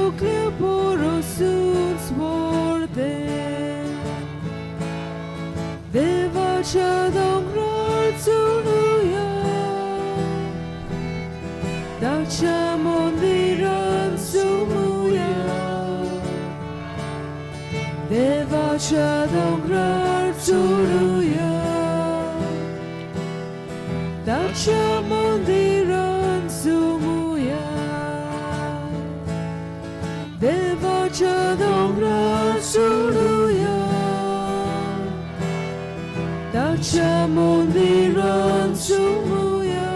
सोगल्या पोरोसून स्वर्दें देवाच्या दोंगरार चडुया ताच्या मंदिरान सुमुया देवाच्या दोंगरार चडुया ताच्या मंदिरान सुमुया देवाच्या दोंगरार चडुया ताच्या मंदिरान सुमुया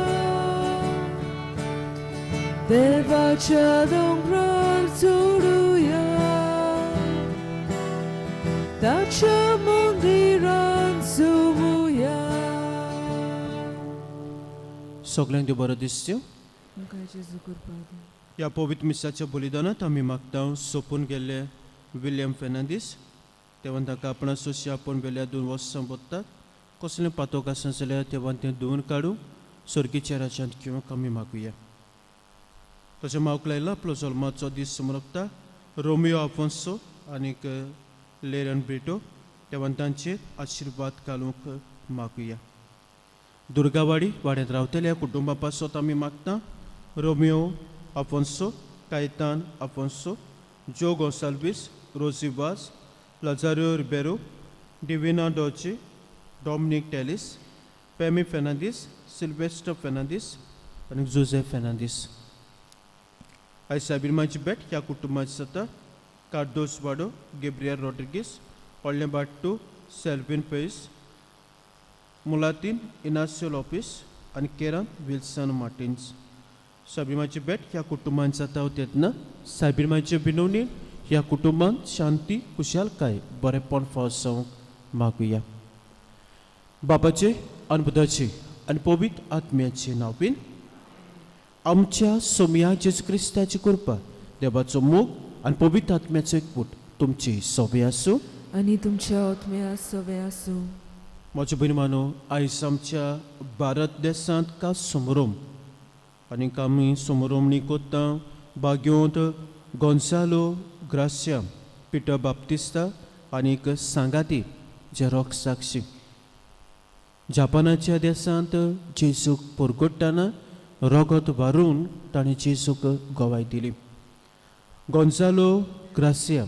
देवाच्या दोंगरार चडुया ताच्या मंदिरान सुमुया. सगल्यांक देव बरो दिसच्यो. आमकां जेजू कृपा दी. ह्या पवित्र मिसाच्या बलिदानांत आमी मागता सोंपून गेल्ले विल्यम फेर्नांदीस तेव्हा ताका आपणा सोशी आपोवन वेल्या दोन वर्सां बदतात कसलें पातोक आसा जाल्यार तेव्हा तें धुवन काडूं स्वर्गीच्या राज्यांत घेवंक आमी मागुया. तशें मावक लायला आपलो जल्माचो दीस समरपता रोमियो आफोन्सो आनीक लेरन ब्रिटो तेव्हा तांचेर आशिर्वाद घालूंक मागुया. दुर्गावाडी वाड्यांत रावतल्या कुटुंबा पासत आमी मागता रोमियो आफोन्सो, कायतान आफोन्सो, जो गोंसाल्वीस, रोजी वाज, लजारियो रिबेरो, डिविना डॉची, डॉमनीक टेलिस, पेमी फेर्नांदीस, सिल्वेस्टर फेर्नांदीस आनी जुझे फेर्नांदीस. आयज सायबीरमाची भेट ह्या कुटुंबाची जाता कार्दोस वाडो, गेब्रियल रॉड्रिगीस, व्हडलें बाट्टू, सेल्वीन पेस, मुलातीन इनास्यो लोपीस आनी केरन विल्सन मार्टिन्स. सायबीरमाची भेट ह्या कुटुंबान जाता तेन्ना सायबीरमाचे विनवणीन ह्या कुटुंबांत शांती, खुशालकाय, बरेपण फावो जावंक मागुया. बाबाचे आनी पुताचे आनी पवित्र आत्म्याचे नांवान आमच्या सोमया जेजू क्रिस्ताची कृपा, देवाचो मोग आनी पवित्र आत्म्याचो एकवट तुमची सोबे आसूं. आनी तुमच्या आत्म्या सवे आसूं. म्हज्या भयणी मानो, आयज आमच्या भारत देशांत का समारोम आनीक आमी समारोमणी कोत्ता बाग्योंत गोन्सालो ग्रासिया, पिटर बाप्तिस्ता आनीक सांगाती जे रोख साक्षी. जापानाच्या देशांत जेजूक परगट्टाना रगत वारून ताणें जेजूक गवाय दिली. गोन्सालो ग्रासिया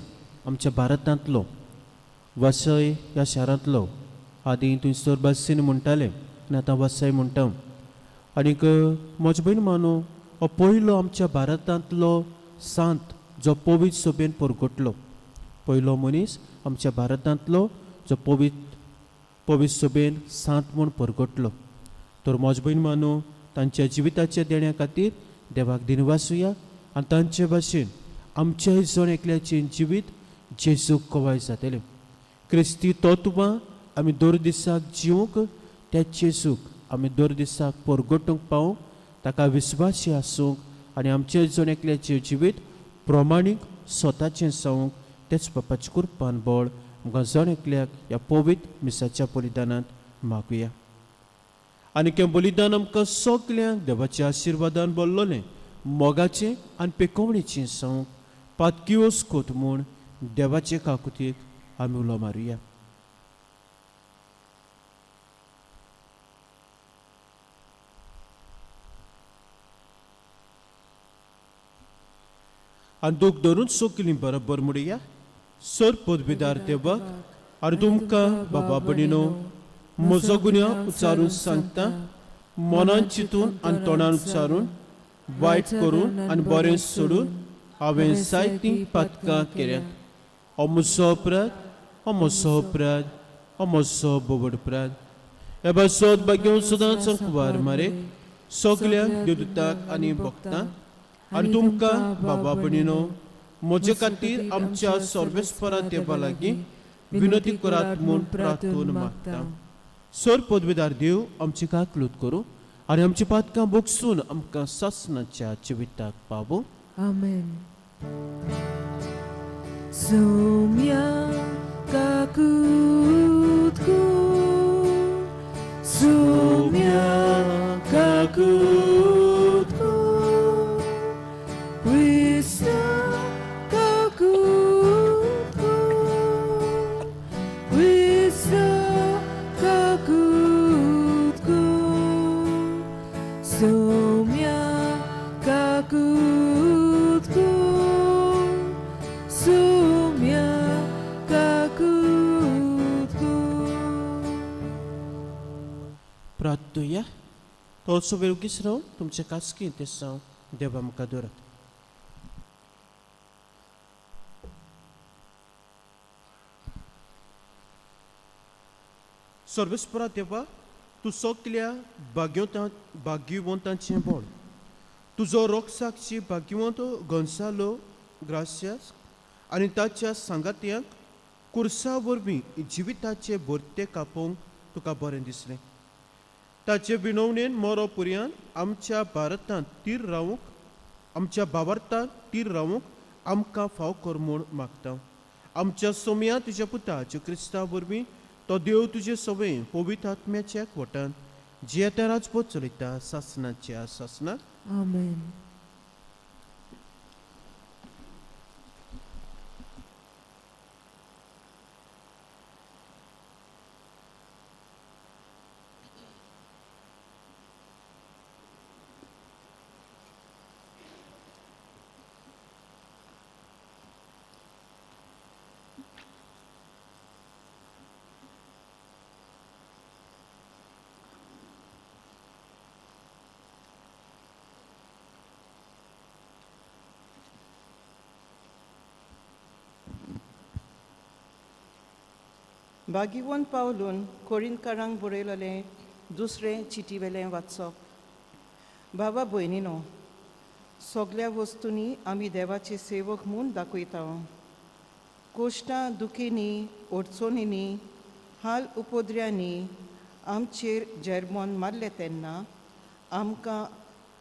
आमच्या भारतांतलो वसय ह्या शारांतलो. आदीं थंयसर बासीन म्हणटाले आनी आतां वसय म्हणटा. आनीक म्हजे भयण मानो, हो पयलो आमच्या भारतांतलो सांत जो पवित्र सभेन परगटलो. पयलो मनीस आमच्या भारतांतलो जो पवित्र पवित्र सभेन सांत म्हूण परगटलो. तर म्हजे भयण मानो, तांच्या जिविताच्या देण्या खातीर देवाक दिनवासुया आनी तांचे भाशेन आमच्याय जण एकल्याचें जिवीत जेजूक गवाय जातलें. क्रिस्ती तत्वां आमी दर दिसाक जिवंक, त्या जेजूक आमी दर दिसाक परगटूंक पावूंक, ताका विस्वासी आसूंक आनी आमचें जण एकल्याचें जिवीत प्रमाणीक स्वताचें जावंक तेच बापाचें कुरपान बळ आमकां जण एकल्याक ह्या पवित्र मिसाच्या बलिदानांत मागुया. आनी हें बलिदान आमकां सगल्यांक देवाच्या आशिर्वादान बोल्लोलें, मोगाचें आनी पेकोवणेचें जावंक पातकियोस कोत म्हूण देवाचे काकुतीक आमी उलो मारुया. आनी दूख धरून सोकली बरोबर म्हणया. सर पदवीदार देवाक आनी तुमकां बाबा भयणीनो म्हजो गुन्यांव उच्चारून सांगता. मनान चिंतून आनी तोंडान उच्चारून, वायट करून आनी बरें सोडून हांवें जायतीं पातकां केल्यात. हो म्हजो अपराध, हो म्हजो अपराध, हो म्हजो बोबड अपराध. हे पासत भाग्य सदांच कुवार मारे, सगल्या देवदूताक आनी भक्तांक आनी तुमकां बाबा भयणीनो म्हजे खातीर आमच्या सर्वेस्परा देवा लागीं विनंती करात म्हूण प्रार्थून मागता. सर पदवीदार देव आमची काकलूत करूं आनी आमची पातकां बोगसून आमकां सासणाच्या जिविताक पावूं. आमेन. सोम्या काकूत कर, सोम्या काकूत कर, क्रिस्ता धुया. थोडोसो वेळ उगीच रावन तुमचे कास्की तेसांव देवा मुखार दवरात. सर्वेस्परा देवा, तूं सगल्या भाग्यवंता भाग्यवंतांचें बळ, तुजो रोगसाक्षी भाग्यवंत गोन्सालो ग्रासियास आनी ताच्या सांगात्यांक कुर्सा वरवीं जिविताचे भरते कापोवंक तुका बरें दिसलें. ताचे विनवणेन मोरो पुरयान आमच्या भारतांत तीर रावूंक, आमच्या भावार्थांत तीर रावूंक आमकां फाव कर म्हूण मागता. आमच्या सोमया तुज्या पुता जेजू क्रिस्ता वरवीं तो देव तुजे सवय पवित्र आत्म्याच्या एकवटान जियेता राजपोत चलयता सासनाच्या सासनाक. आमेन. भागीवन पावलून कोरिंतकारांक बरयलेलें दुसरें चिटीवेलें वाचप. बाबा भयणीनो, सगल्या वस्तूंनी आमी देवाचे सेवक म्हूण दाखयता. कोश्टां दुखींनी, अडचणींनी, हाल उपद्र्यांनी आमचेर जेरमोन मारले तेन्ना, आमकां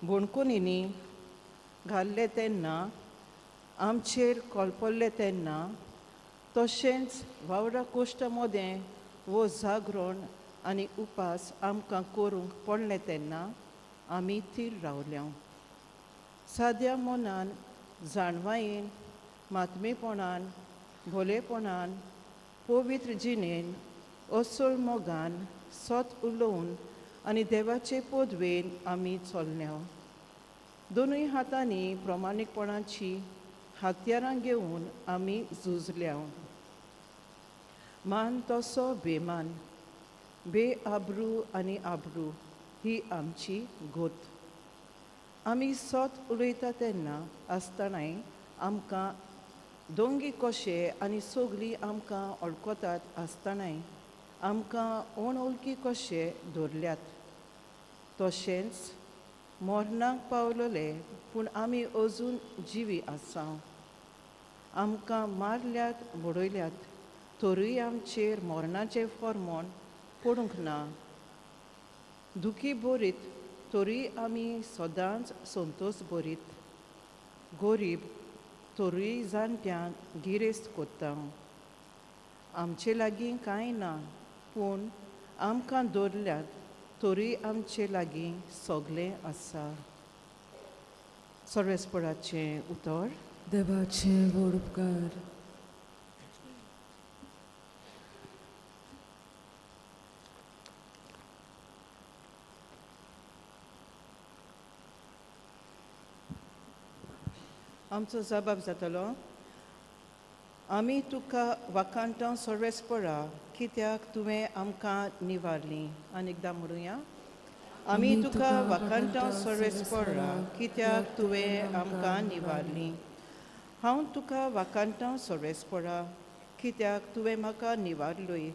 बोणकोनींनी घाल्ले तेन्ना, आमचेर कोलपल्ले तेन्ना, तशेंच वावरा कोश्टा मदें वो जागरण आनी उपास आमकां करूंक पडलें तेन्ना आमी थीर रावल्या. साद्या मनान, जाणवायेन, मातमेपणान, भोलेपणान, पवित्र जिणेन, असोल मोगान, सत उलोवन आनी देवाचे पदवेन आमी चल्ल्या. दोनूय हातांनी प्रमाणीकपणाची हत्यारां घेवन आमी झुजल्या. मान तसो बेमान, बेआब्रू आनी आब्रू ही आमची गोत. आमी सत उलयता तेन्ना आसतनाय आमकां दोंगी कशे आनी सगळीं आमकां वळखतात आसतनाय आमकां अणवळखी कशे दवरल्यात. तशेंच मरणाक पावलेले पूण आमी अजून जिवी आसा. आमकां मारल्यात, बडयल्यात, तरूय आमचेर मरणाचें फॉर्मोण पडूंक ना. दुखी बरीत तरूय आमी सदांच संतोश बरीत. गोरीब तरूय जाणट्यांक गिरेस्त कोत्ता. आमचे लागीं कांय ना पूण आमकां दवरल्यात, तरूय आमचे लागीं सगळें आसा. सर्वेस्पराचें उतर. देवाचे व्हड उपकार. आमचो जबाब जातलो, आमी तुका वाखाणटा सर्वेस्परा, कित्याक तुवें आमकां निवारली. आनी एकदां म्हणुया, आमी तुका वाखाणटा सर्वेस्परा, कित्याक तुवें आमकां निवारली. हांव तुका वाखाणटा सर्वेस्परा, कित्याक तुवें म्हाका निवारलोय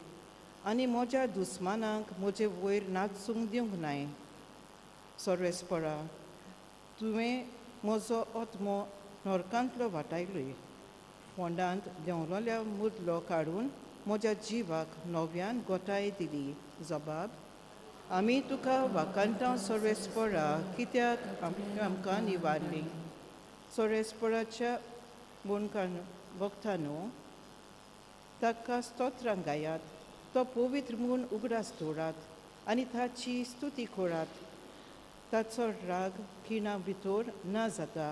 आनी म्हज्या दुस्मानांक म्हजे वयर नाचूंक दिवंक नाय. सर्वेस्परा, तुवें म्हजो आत्मो नरकांतलो वाटायलोय, फोंडांत देंवलोल्या मुदलो काडून म्हज्या जिवाक नव्यान गोठाय दिली. जबाब, आमी तुका वाखाणटा सर्वेस्परा, कित्याक आमकां निवारली. सर्वेस्पराच्या बोणकान भक्तानो, ताका स्तोत्रां गायात, तो पवित्र म्हूण उगडास दवरात आनी ताची स्तुती करात. ताचो राग खिणा भितर ना जाता,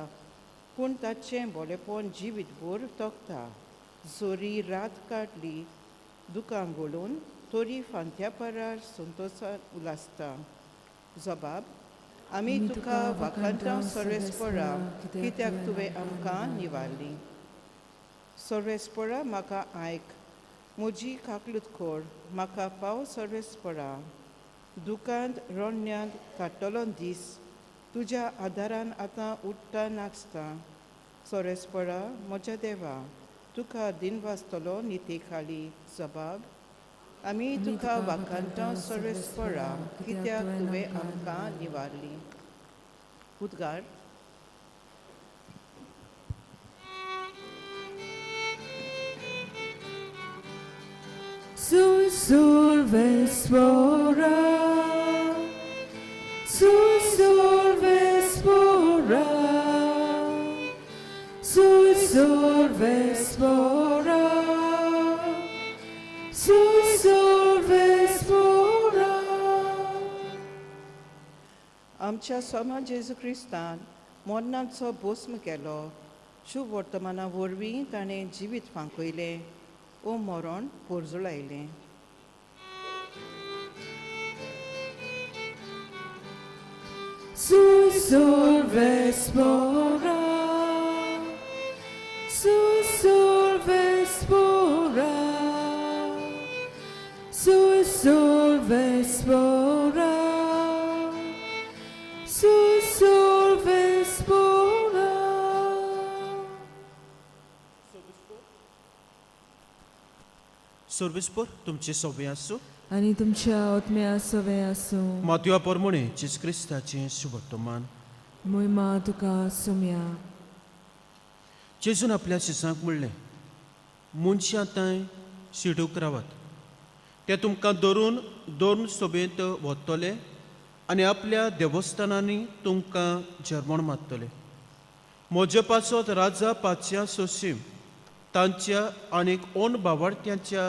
पूण ताचें बोलेपण जिवीतभर तगता. जोरी रात काडली दुकां गळून, तरी फांत्या पारार संतोशान उलासता. जबाब, आमी तुका वाखाणटा सर्वेस्परा, कित्याक तुवें आमकां निवारली. सर्वेस्परा, म्हाका आयक, म्हजी काकलूत कर, म्हाका पाव सर्वेस्परा. दुकांत रण्यांत काडटलो दीस तुज्या आदारान आतां उठ्ठा नाचता सोरेसपरा म्हज्या देवा तुका दिन वाचतलो निती खाली जबाब आमी तुका वाखाणटा सोरेसपरा कित्याक तुवें आमकां निवारली. उद्गार. Susurvespora, susurvespora, susurvespora, susurvespora. आमच्या सोमा जेजू क्रिस्तान मरणाचो भस्म केलो शुभ वर्तमाना वरवीं ताणें जिवीत फांकयलें ओ मरण पोरजुळायलें. Susurvespora, susurvespora, susurvespora, susurvespora. सर्विसपोर तुमचे सोबे आसूं आनी तुमच्या आत्म्या सवे आसूं. मातयो प्रमाणे जेजू क्रिस्ताचें शुभवर्तमान. मोहिमा तुका सुम्या. जेजून आपल्या शिसांक म्हणलें, मनशां तांय शिडूक रावात, ते तुमकां धरून दोन सोबेंत व्हरतले आनी आपल्या देवस्थानांनी तुमकां जर्मण मारतले. म्हजे पासत राजा पाचव्या सोशीम तांच्या आनीक ओन बावडत्यांच्या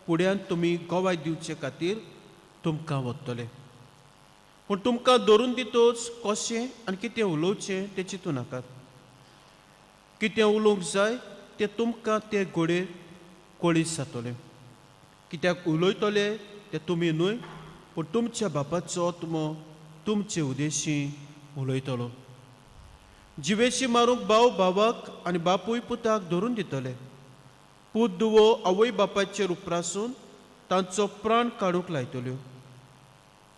फुड्यांत तुमी गवाय दिवचे खातीर तुमकां वतले. पूण तुमकां धरून दितोच कशें आनी कितें उलोवचें तें चिंतूं नाकात. कितें उलोवंक जाय तें तुमकां ते घोडे कळीत जातलें. कित्याक उलयतले ते तुमी न्हय, पूण तुमच्या बापाचो आत्मो तुमचे उदेशी उलयतलो. जिवेशी मारूंक भाव भावाक आनी बापूय पुताक धरून दितले. पूत दुवो आवय बापायचेर उप्रासून तांचो प्राण काडूंक लायतल्यो.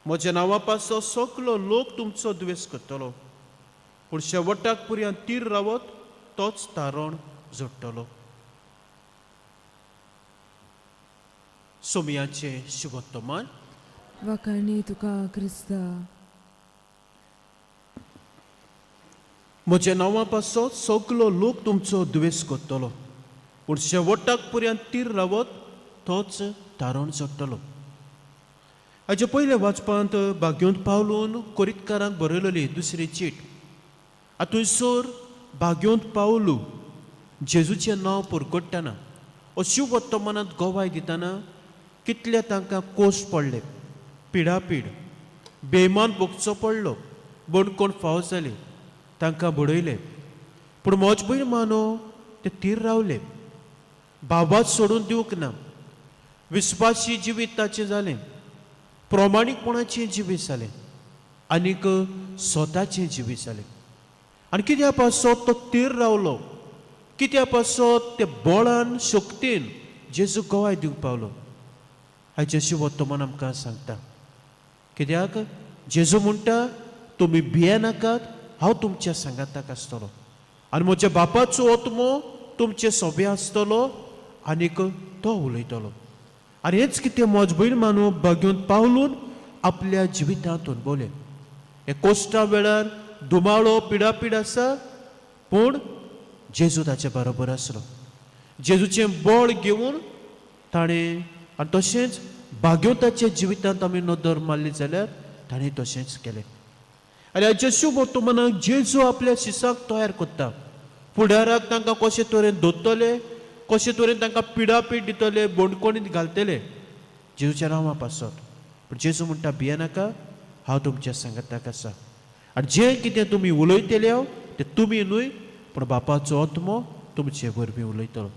म्हज्या नांवा पासो सगलो लोक तुमचो दुवेस करतलो, पूण शेवटाक पुरयान तीर रावत तोच तारण जोडटलो. सोमयाचें शुभवर्तमान. वाखाणी तुका क्रिस्ता. म्हज्या नांवा पासो सगलो लोक तुमचो दुवेस करतलो, पूण शेवटाक पुरयान तीर रावत तोच तारण जोडटलो. हाचे पयल्या वाचपांत भाग्योंत पावलून कोरितकारांक बरयलेली दुसरी चीट. हातूंसर भाग्योंत पावलू जेजूचें नांव परगट्टना अश्यो वर्तमानांत गवाय दितना कितले तांकां कोश पडले, पिडापीड बेमान भोगचो पडलो, बणकोण फाव जाली, तांकां बडयले, पूण म्हज भयण मानो ते तीर रावले, बाबाच सोडून दिवंक ना. विस्वासी जिवीत ताचें जालें, प्रमाणीकपणाचें जिवीत जालें आनीक स्वताचें जिवीत जालें. आनी कित्या पासत तो तीर रावलो, कित्या पासत ते बळान शक्तीन जेजू गवाय दिवंक पावलो, हाचें शिवोत्तमान आमकां सांगता. कित्याक जेजू म्हणटा, तुमी भियेनाकात, हांव तुमच्या सांगाताक आसतलो आनी म्हज्या बापाचो आत्मो तुमचे सोबे आसतलो आनीक तो उलयतलो. आनी हेंच कितें म्हज भयण मानू भाग्योन पावलून आपल्या जिवितांत अणभवलें. हे कोश्टा वेळार दुमाळो पिडापीड आसा, पूण जेजू ताचे बरोबर आसलो. जेजूचें बळ घेवन ताणें आनी तशेंच भाग्योताच्या जिवितांत आमी नदर मारली जाल्यार ताणें तशेंच केलें. आनी हाच्या शुभ वर्तमानाक जेजू आपल्या शिसाक तयार करता. फुडाराक तांकां कशे तरेन दोत्तले, कशे तरेन तांकां पिडापीड दितले, बणकोणीत घालतले जेजूच्या नांवा पासत. पूण जेजू म्हणटा, भियेनाका, हांव तुमच्या सांगाताक आसा आनी जें कितें तुमी उलयतले हांव तें तुमी न्हय, पूण बापाचो आत्मो तुमचे वरवीं उलयतलो.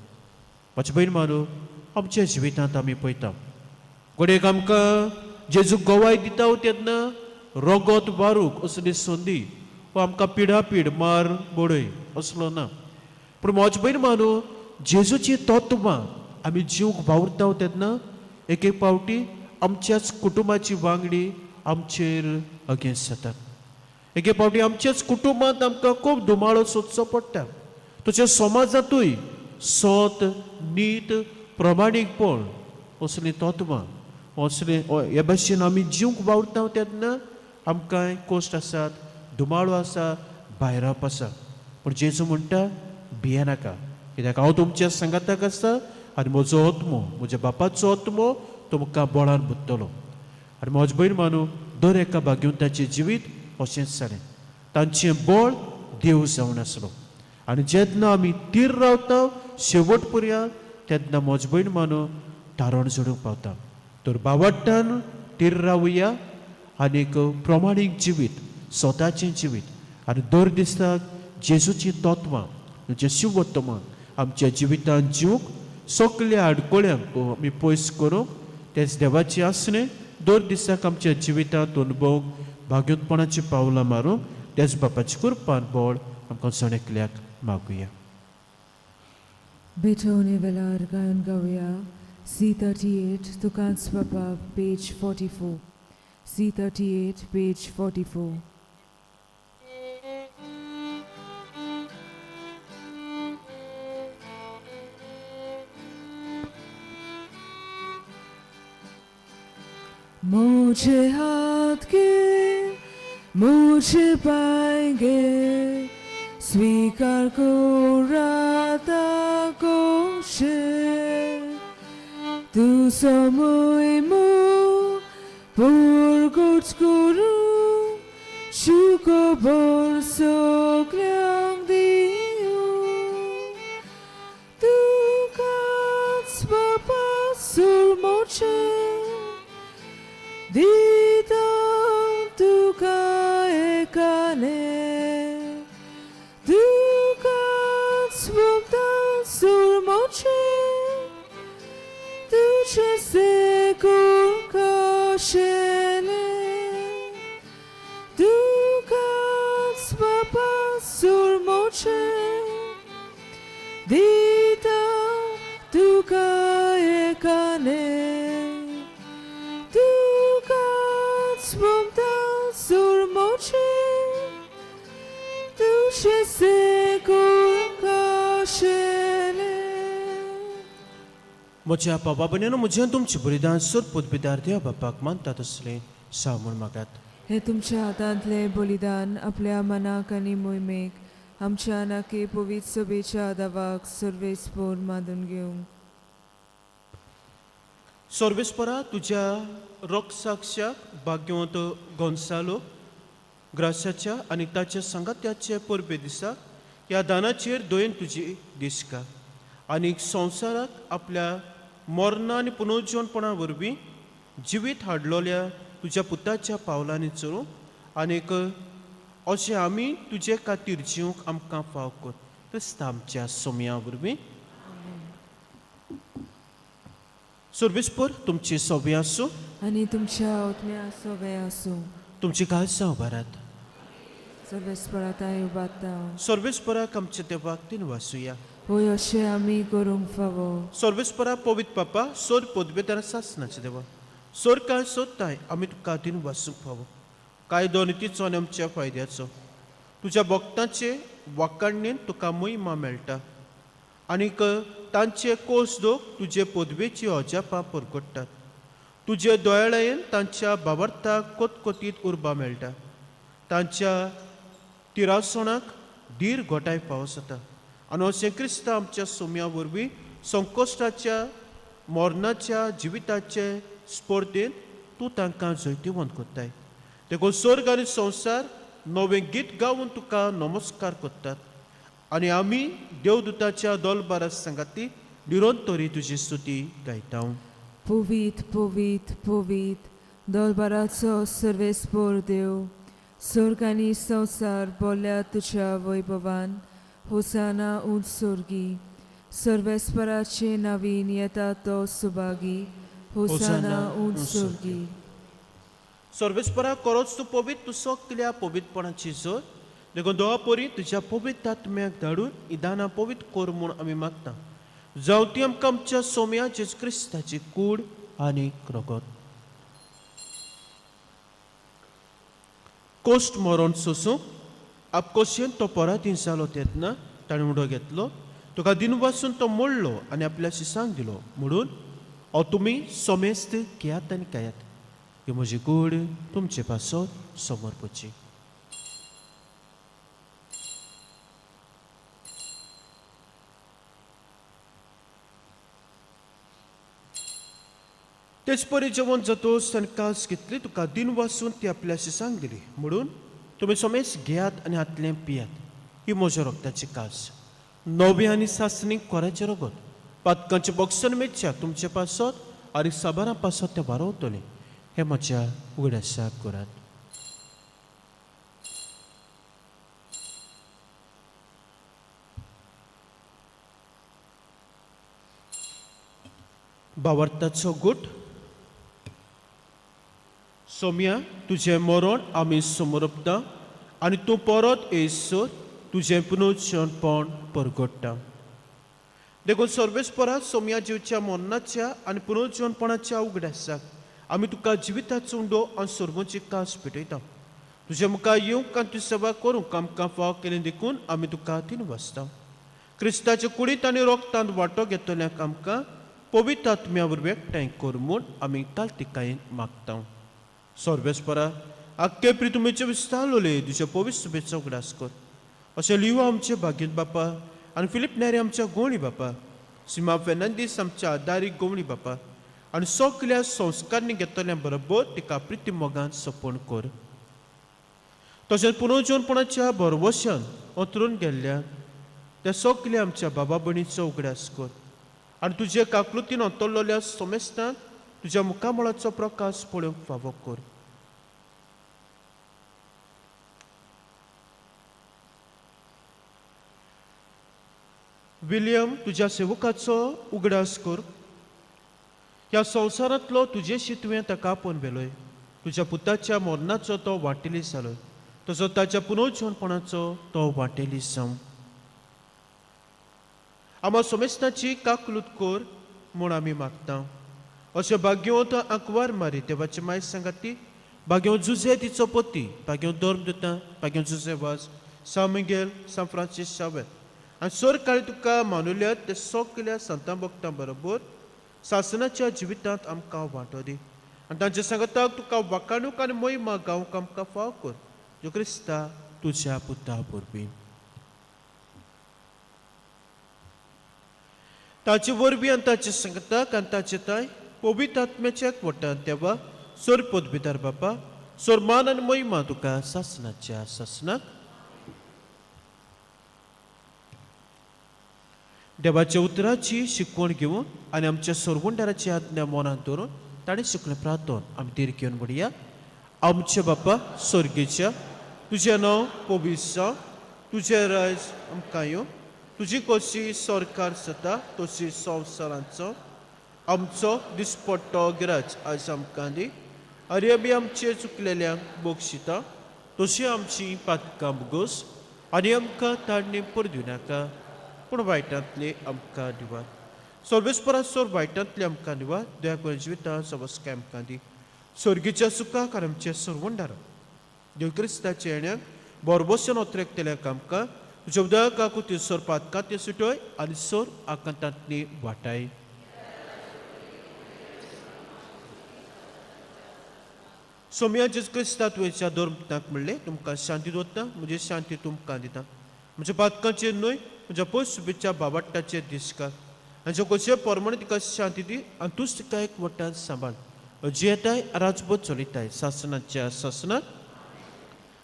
म्हजे भयण मानू आमच्या जिवितांत आमी पळयता, घडयेक आमकां जेजू गवाय दिता तेन्ना रगत वारूक असली संदी वा आमकां पिडापीड मार बडय असलो ना, पूण म्हज भयण मानू जेजूची तत्वां आमी जिवंक वावुरता तेन्ना एक एक फावटी आमच्याच कुटुंबाची वांगडी आमचेर अगेन्स्ट जातात. एके फावटी आमच्याच कुटुंबांत आमकां खूब धुमाळो सोदचो पडटा. तशें समाजांतूय सत, नीत, प्रमाणीकपण असलीं तत्वां असलें हे भाशेन आमी जिवंक वावुरता तेन्ना आमकां कश्ट आसात, धुमाळो आसा, भायराप आसा. पूण जेजू म्हणटा भियेनाका, कित्याक हांव तुमच्या सांगाताक आसा आनी म्हजो आत्मो, म्हज्या बापाचो आत्मो तुमकां बळान बुडटलो. आनी म्हज भयण मानू, दर एका भाग्यवंताचें जिवीत अशेंच जालें. तांचें बळ देव जावन आसलो. आनी जेन्ना आमी तीर रावता शेवट पर्यंत तेन्ना म्हज भयण मानू तारण जोडूंक पावता. तर बावडटान तीर रावया आनीक प्रमाणीक जिवीत, स्वताचें जिवीत आनी दर दिसाक जेजूचीं तत्वां, जें शिवोत्तमान आमच्या जिवितांत जिवंक सगल्या आडकोळ्यांक आमी पयस करूंक तेच देवाचें आसणें दर दिसाक आमच्या जिवितांत अनुभवूंक भाग्योतपणाची पावलां मारूंक तेच बापाची कृपान बळ आमकां जण एकल्याक मागुया. भेटवणे वेळार गायन गावया C38 तुकांच बापा, पेज 44. C38, page 44. मुझे हाथ के मुझे पाएंगे, स्वीकार को राता को तू समय मु पुरगुट गुरु शुकबर सगल्यांक दिवं तुकाच बापा सुरमोचे दिता तुका एकाले तुकाच बापा सुरमोचे तुझे सेकूर कशेले तुकाच बापा सुरमोचे दिता तुका एकाले तुकाच बापा सुरमोचे तुझे सेकूर कशेले. म्हज्या बाबा भयणीनो, म्हजें तुमचें बलिदान सोद पदवीदार देव बापाक मानता तसलें जावं म्हूण मागात. हे तुमच्या हातांतले बलिदान आपल्या मनाक आनी मोहिमेक आमच्या नाके पवित्र सभेच्या दावाक सर्वेस्पोर मानून घेवंक. सर्वेस्परा, तुज्या रोगसाक्षाक भाग्यवंत गोन्सालो ग्रासाच्या आनी ताच्या सांगात्याचे परबे दिसा ह्या दानाचेर दयेन तुजी दिसका आनी संवसाराक आपल्या मरणा आनी पुनर्जीवनपणा वरवीं जिवीत हाडलोल्या तुज्या पुताच्या पावलांनी चलूंक आनीक अशें आमी तुजे खातीर जिवंक आमकां फाव कर, क्रिस्ता आमच्या सोमया वरवीं. सर्वेस्पर तुमची सोबी आसूं. आनी तुमच्या आत्म्या सोबे आसूं. तुमची काळजां उबारात. सर्वेस्परा तांय उबारता. सर्वेस्पराक आमच्या देवाक तीन वासुया. होय, अशें आमी करूंक फावो. सर्वेस्परा, पवित्र पापा, सोर पदवेदार सासनाचे देवा, सोर कांय सोदताय आमी तुका दिन वासूंक फावो कायदो नितीचो आनी आमच्या फायद्याचो. तुज्या भक्तांचे वाकाणणेन तुका महिमा मेळटा आनीक तांचे कोस दोक तुजे पदवेची अजापां परगट्टात. तुजे दोयाळायेन तांच्या बाबर्ताक कोतकोतीत उर्बा मेळटा, तांच्या तिरासणाक धीर घोटाय पावस जाता. आनी अशें क्रिस्ता आमच्या सोम्या वरवीं संकश्टाच्या मरणाच्या जिविताचे स्पर्धेंत तूं तांकां जैतिवंत करताय. देखून स्वर्ग आनी संवसार नवें गीत गावन तुका नमस्कार करतात आनी आमी देवदूताच्या दोलबारा सांगाती निरंतरी तुजी स्तुती गायता. पवीत पवीत पवीत दलबाराचो सर्वेस्पोर देव, स्वर्ग आनी संवसार बोल्ल्या तुज्या वैभवान. होसाना उंच स्वर्गी. सर्वेस्पराचे नवीन येता तो सुभागी. होसाना उंच स्वर्गी. सर्वेस्परा, करोच तूं पवित्र, तूं सगल्या पवित्रपणाची जोर. देखून दोवा परी तुज्या पवित्र आत्म्याक धाडून ही दानां पवित्र कर म्हूण आमी मागता, जावं ती आमकां आमच्या सोम्या जेजू क्रिस्ताची कूड आनी रगत. कोश्ट मरण सोसूंक आपकोशेन तो परातीन जालो तेन्ना ताणें उडो घेतलो, तुका दिनवासून तो मोडलो आनी आपल्या शिसांक दिलो म्हणून हो तुमी समेस्त घेयात आनी खायात, ही म्हजी कूड तुमचे पासत समर्पची. तेच परी जेवण जातोच ताणें कास घेतली, तुका दिनवासून ती आपल्या शिसांक दिली म्हणून तुमी समेस्त घेयात आनी हातलें पियात, ही म्हज्या रक्ताची कास, नवे आनी सासणी कोराचें रगत, पातकांचें बक्षण मेळच्या तुमचे पासत आनी साबारां पासत तें वारवतलें. हें म्हज्या उगडासाक करात. बावर्थाचो गूट. सोम्या, तुजें मरण आमी समर्पता आनी तूं परत येयसर तुजें पुनर्जीवनपण परगट्टा. देखून सर्वेस्परा सोम्या जिवच्या मरणाच्या आनी पुनर्जीवनपणाच्या उगडासाक आमी तुका जिविताचो उंडो आनी सर्वांची कास पेटयता. तुजे मुखार येवंक आनी तुजी सेवा करूंक आमकां फाव केलें देखून आमी तुका दिनवासता. क्रिस्ताचे कुडींत आनी रोगतांत वांटो घेतल्यांक आमकां पवित्र आत्म्या वरवीं एकठांय कर म्हूण आमी तालतिकायेन मागता. सर्वेस्परा आख्खे प्रितुमेचे विस्तारलोले तुज्या पवित्र सभेचो उगडास कर. अशें लियो आमचे भाग्यत बापा आनी फिलीप नेरी आमच्या गोवणी बापा, सीमा फेर्नांदीस आमच्या आदारी गोवणी बापा आनी सगल्या संस्कारणी घेतल्या बरोबर तिका प्रिती मोगान सपण कर. तशेंच पुनर्जीवनपणाच्या भरवशान अंतरून गेल्ल्या त्या सगल्या आमच्या बाबा भयणीचो उगडास कर आनी तुजे काकलुतीन अंतरलेल्या समेस्तान तुज्या मुखामळाचो प्रकाश पळोवंक फावो कर. विलियम तुज्या सेवकाचो उगडास कर. ह्या संवसारांतलो तुजेशी तुवें ताका आपोवन व्हेलोय. तुज्या पुताच्या मरणाचो तो वांटेली जालोय, तसो ताच्या पुनर्जीवनपणाचो तो वांटेली जावं. आमकां समेस्ताची काकलूत कर म्हूण आमी मागता. अशें भाग्यवंत आंकवार मारी देवाची माय सांगाती, भाग्यवंत जुझे तिचो पती, भाग्यवंत धर्म दिता, भाग्यवंत जुझे वाज, सान मिगेल, सान फ्रांसीस शावेत आनी सरकाळी तुका मानुल्यात ते सगल्या संतां भक्तां बरोबर सासनाच्या जिवितांत आमकां वांटो दी आनी तांच्या सांगाताक तुका वाकाणूक आनी मोहिमा गावंक आमकां फाव कर. जो क्रिस्ता तुज्या पुता वरवीं. ताचे वरवीं आनी ताचे सांगाताक आनी ताचे ताय पवित्र आत्म्याच्या एकवटान देवा सोर पदवीदार बापा सोर मान आनी मोहिमा तुका सासनाच्या सासनाक. देवाच्या उतराची शिकवण घेवन आनी आमच्या सोरवंडाराची आज्ञा मनांत दवरून ताणें शिकलें प्रार्थन आमी धीर घेवन म्हणया. आमच्या बापा स्वर्गेच्या, तुजें नांव पवित्र जावं, तुजें राज आमकां येवं, तुजी कशी सरकार जाता तशी संवसारांचो. आमचो दिसपट्टो गिराज आयज आमकां दी आनी आमी आमचे चुकलेल्यांक बक्षिता तशी आमची पातकां भोगोस आनी आमकां ताडणी परदिवं नाका पूण वायटांतले आमकां दिवात. सर्वेस्परा सोर वायटांतले आमकां दिवात, दया करून जिविता सवस्काय आमकां दी. स्वर्गीच्या सुखाक आनी आमचे सरवंडार देव क्रिस्ताच्या येण्याक बोरबोशन ओत्रेकतल्यांक आमकां तुज्या उदकाकू ती सोर पातकां ते सुटय आनी सोर आकांतांतली वाटाय. सोमया जेजू क्रिस्ता तुवेच्या धर्मताक म्हणलें, तुमकां शांती दवरता, म्हजी शांती तुमकां दिता. म्हज्या पातकांचेर न्हय म्हज्या पयस बाबाट्टाचेर दिसकार आनी कशे परमाणे तिका शांती दी आनी तूंच तिका एक वट्टान सांबाळ. जियेताय राजबोध चलयताय सासनाच्या सासनाक.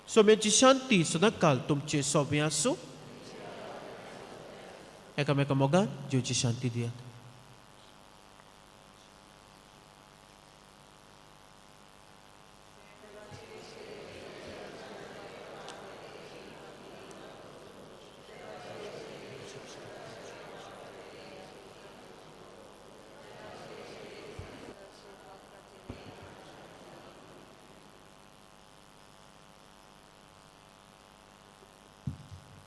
सोम्याची शांती सदांकाल तुमचे सोबे आसूं. एकामेका मोगान जिवची शांती दियात.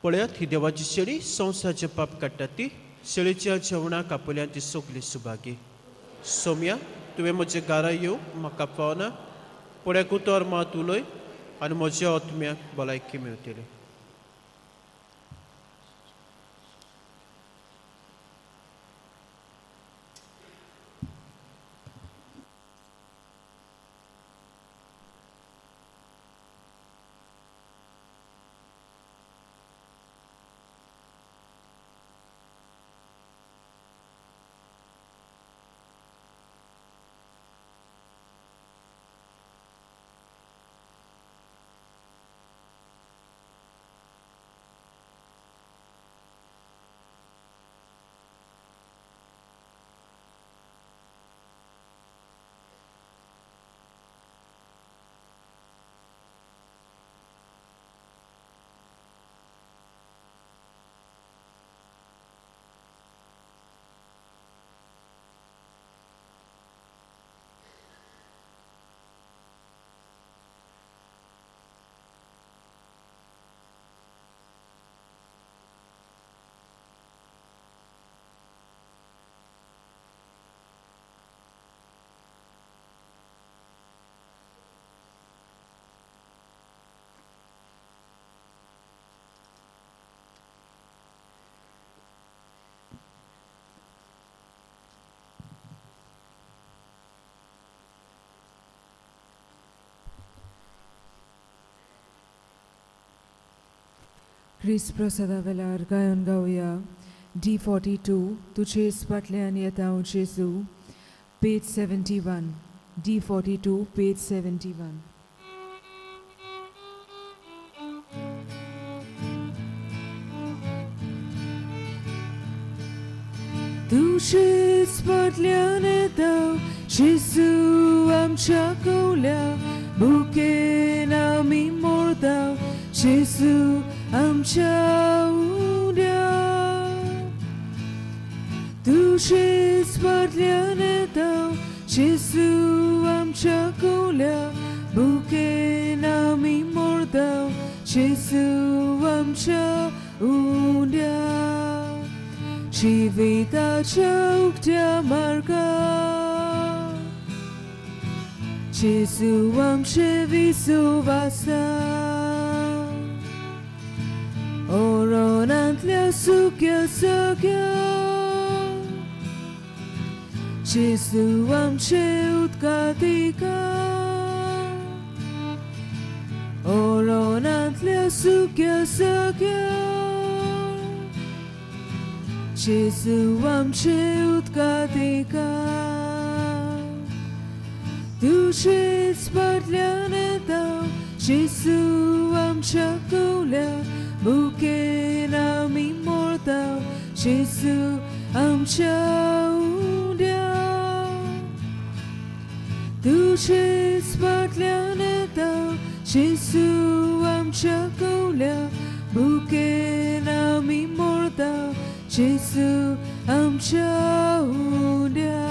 पळयात ही देवाची शेळी संवसाराचें पाप काडटा ती शेळीच्या जेवणाक आपल्यान ती सगली सुभागी. सोम्या तुवें म्हज्या घरा येवंक म्हाका पावना, पळय उतर मात उलय आनी म्हज्या आत्म्याक भलायकी मेळटली. क्रिस्त प्रसादा वेळार गायन गावया D42 तुजेच फाटल्यान येता हांव जेजू, पेज 71. D42 page 71. तुजेच फाटल्यान येता जेजू आमच्या कवल्या, भुकेन आमी मोरता जेजू आमच्या उड्या. तुजेच फाटल्यान येता जेजू आमच्या कवल्या, भुकेन आमी मोरता जेजू आमच्या उड्या. जिविताच्या उक्त्या मार्गार जेजू आमचे विसवासा, ओरोनांतल्या सुक्या सगळ्या जेजू आमचे उदकातिका, ओरोनांतल्या सुक्या सगळ्या जेजू आमचे उदकातिका. तुजेच फाटल्यान येता जेजू आमच्या कवल्या, भुकेन आमी मोरता जेजू आमच्या उड्या. तुजेच फाटल्यान येता जेजू आमच्या कवल्या, भुकेन आमी मोरता जेजू आमच्या उड्या.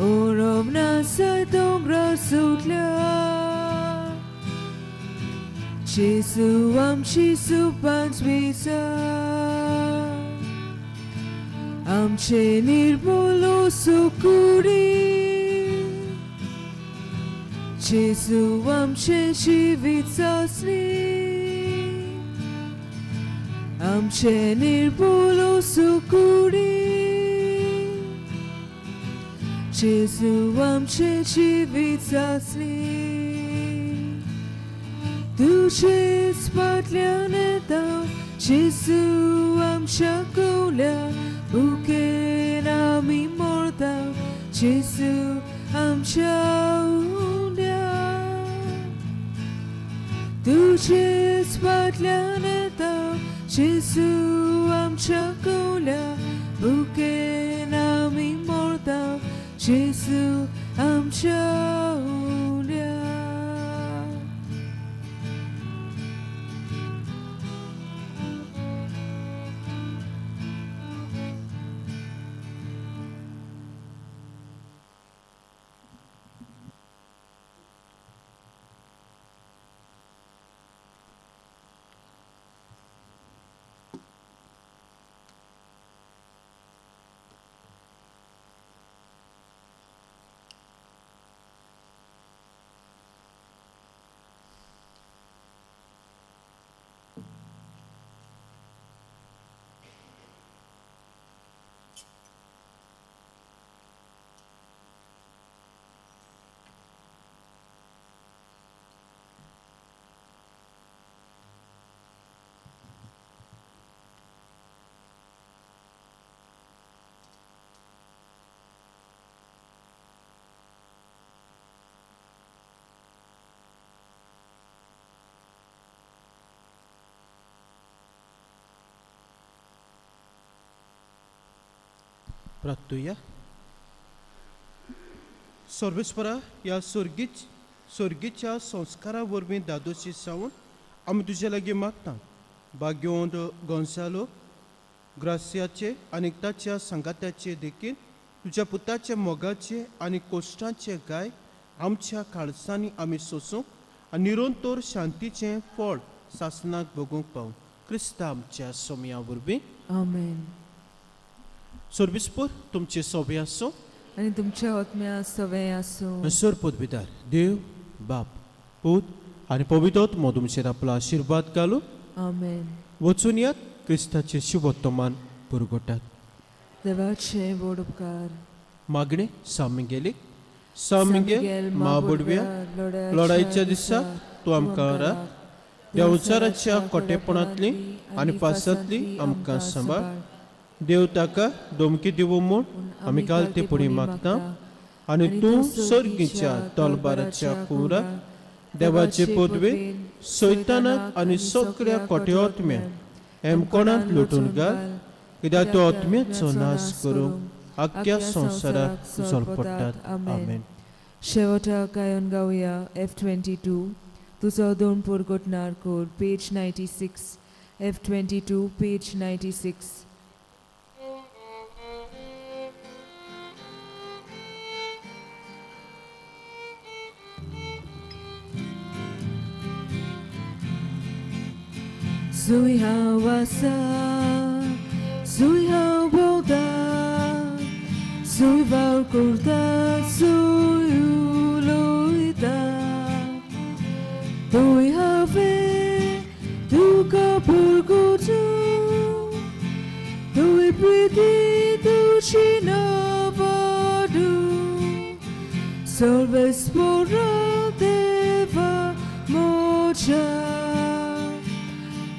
ओरोबनासा दोंगरार सुटल्या जेजू आमची सुपांच विसा, आमचे निर्मोलो सुकुडी जेजू आमचे जिवीत सासणी, आमचे निर्मोलो सुकुडी जेजू आमचे जिवीत सासणी. तुजेच फाटल्यान येता जेजू आमच्या कवल्या, भुकेन आमी मोरता जेजू आमच्या उड्या. तुजेच फाटल्यान येता जेजू आमच्या कवल्या, भुकेन आमी मोरता जेजू आमच्या उड्या. प्रार्थुया. सर्वेस्परा, ह्या सर्गीच्या संस्कारा वरवीं दादोशी सावन आमी तुजे लागीं मागता, भाग्यवंत गोंसालो ग्रासियाचे आनी ताच्या सांगात्याचे देखीन तुज्या पुताच्या मोगाचे आनी कोश्टांचे गाय आमच्या काळसांनी आमी सोसूंक आनी निरंतर शांतीचें फळ सासनाक भोगूंक पावूं, क्रिस्ता आमच्या सोमया वरवीं. आमेन. सर्विसपूर तुमचे सोबे आसूं. आनी तुमच्या आत्म्या सवें आसूं. सर पदवीदार देव बाप, पूत आनी पवित्र आत्मो तुमचेर आपलो आशिर्वाद घालूं. आमेन. वचून यात, क्रिस्ताचे शिवोत्तमान पुरगोटात. देवाचे व्हड उपकार. मागणें सामिगेलीक. सामिगेल म्हाबडव्या, लढाईच्या दिसा तूं आमकां राख. देवचाराच्या कोटेपणांतली आनी फासांतली आमकां सांबाळ. देव ताका धमकी दिवं म्हूण आमी काल ते पुणी मागता आनी तूं सर्गीच्या तलबाराच्या कुवराक देवाचे पदवे सैतानाक आनी सगळ्या कोटे आत्म्या हेमकोणांत लुटून घाल, कित्याक तो आत्म्याचो नाश करूंक आख्ख्या संवसाराक जलपडटात. आमेन. शेवटाक गायन गावया F 22, तुजो दोन पुरगोटणार कोर, page 96. F 22, page 96. Zui hawasa, zui hawboda, zui valkurda, zui uloida. Dui have, duka purgutu, dui priti ducina vadu. Solve spora deva mocha.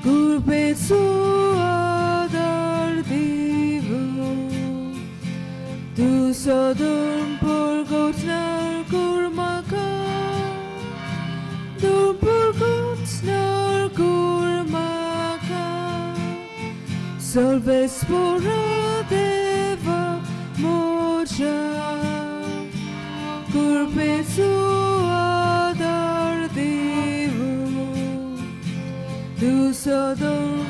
Gurbetu adar divu. Tu sodum purgotnar kurmaka. Dum purgotnar kurmaka. Solve spora deva mocha. Gurbetu adar divu. Tu sodum